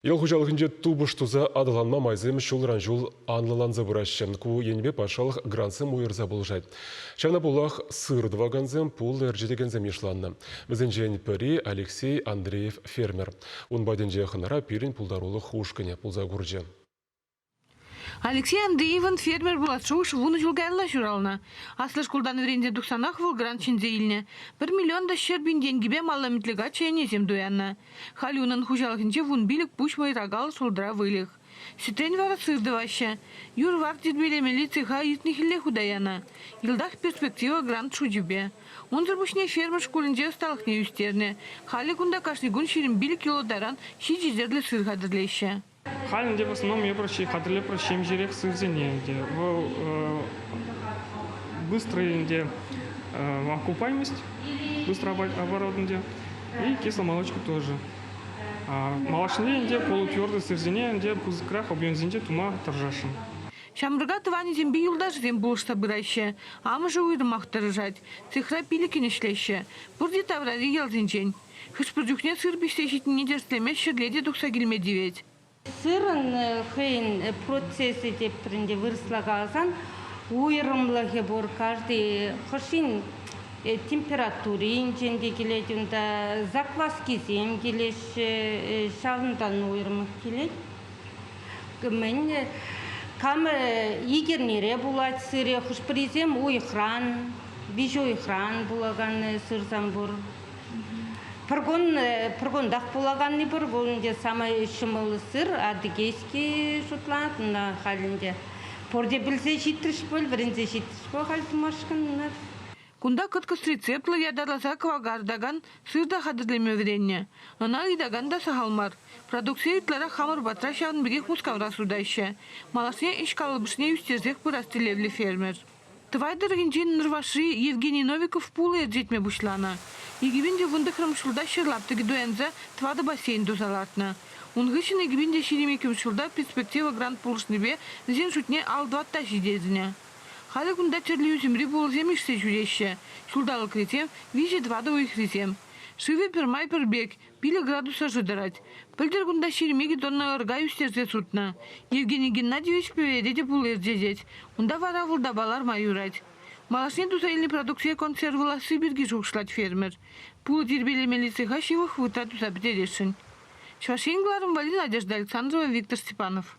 Ял хуҫалӑхӗнче тупӑш туса аталанма майсем ҫулран-ҫул анлӑланса пыраҫҫӗ. Ку енӗпе патшалӑх грантсем уйӑрса пулӑшать. Ҫавна пулах сыр тӑвакансем, пулӑ ӗрчетекенсем йышланнӑ. Вӗсенчен пӗри Алексей Андреев фермер. Ун патӗнче хӑнара пирӗн пултарулӑх ушкӑнӗ пулса курчӗ. Алексей Андреевӑн фермер пулас шухӑш 10 ҫул каялла ҫуралнӑ. Аслӑ шкултан вӗренсе тухсанах вӑл грант ҫӗнсе илнӗ. 1 миллион та 100 000 тенкӗпе мал ӗмӗтлӗ каччӑ ӗнесем туяннӑ. Халӗ унӑн хуҫалӑхӗнче 15 пуҫ мӑйракаллӑ шултра выльӑх. Сӗтрен вара сыр тӑваҫҫӗ. Юр-вар тирпейлемелли цеха иртнӗ хӗлле хута янӑ. Йӑлтах перспектива грант шучӗпе. Унсӑр пуҫне фермер шкулӗнче ӑсталӑхне ӳстернӗ. Халӗ кунта кашни кун 25 кило таран ҫичӗ тӗрлӗ сыр хатӗрлеҫҫӗ. Халь ӗнтӗ в основном эпир хатӗрлетпӗр ҫемҫерех сырсене ӗнтӗ. Вӑл быстрый ӗнтӗ окупаемость, быстро оборот ӗнтӗ и кисломолочка тоже. Малашне ӗнтӗ полутвердый сырсене ӗнтӗ пысӑкрах объемсенче тума тӑрӑшасшӑн. Ҫамрӑка тӑванӗсемпе юлташӗсем пулӑшса пыраҫҫӗ. Амӑшӗ уйрӑмах тӑрӑшать. Цехра пилӗккӗн ӗҫлеҫҫӗ. Пурте таврари ялсенчен. Хӑш-пӗр чухне сыр пиҫсе ҫитнине тӗрӗслеме ҫӗрле те тухса килме тивет. Сырӑн хӑйӗн процесӗ те пӗринте вырӑсла каласан уйрӑмлӑхӗ пур. Каждый хӑшин температуринчен те килет унта, закваскисем килеҫҫӗ, ҫавӑнтан уйрӑмах килет. Мӗн кам ик эрнере пулать сырӗ, хӑш-пӗрисем уйӑхран, виҫ уйӑхран пулакан сырсем пур. Пӗр кун пӗр кунтах пулаканни пур. Вӑл ӗнтӗ самай ҫӑмӑл сыр, адыгейский шутланать. Ӑна халь ӗнтӗ пурте пӗлсе ҫитрӗҫ пуль, вӗренсе ҫитрӗҫ пуль халь тумашкӑн. Кунта кӑткӑс рецептлӑ ятарласа кӑвакартакан сыр та хатӗрлеме вӗреннӗ. Ӑна ыйтакан та сахал мар. Продукцие ытларах хамӑр патра ҫавӑн пекех Мускавра сутаҫҫӗ. Малашне ӗҫ калӑпӑшне ӳстерсех пырас тӗллевлӗ фермер. Тӑвай тӑрӑхӗнчи Нӑрвашри Евгений Новиков пулӑ ӗрчетме пуҫланӑ. 2019 ҫулта ҫӗр лаптӑкӗ туянса тӑватӑ бассейн туса лартнӑ. Ун хыҫҫӑн 2022 ҫулта «Перспектива» грант пулӑшнипе вӗсен шутне ал тӑватта ҫитернӗ. Халӗ кунта тӗрлӗ ӳсӗмри пулӑсем ишсе ҫӳреҫҫӗ. Ҫулталӑкрисем, виҫӗ-тӑватӑ уйӑхрисем. Шывӗ пӗрмай пӗр пек, пилӗк градус ӑшӑ тӑрать. Пӗлтӗр кунта 22 тонна ӑрка ӳстерсе сутнӑ. Евгений Геннадьевич пӗвере те пулӑ ӗрчетет. Унта вара вӑлтапа ларма юрать. Малашне туса илнӗ продукцие консервӑласси пирки шухӑшлать фермер. Пулӑ тирпейлемелли цеха ҫывӑх вӑхӑтра туса пӗтересшӗн. Чӑваш Ен кӑларӑм валли Надежда Александрова, Виктор Степанов.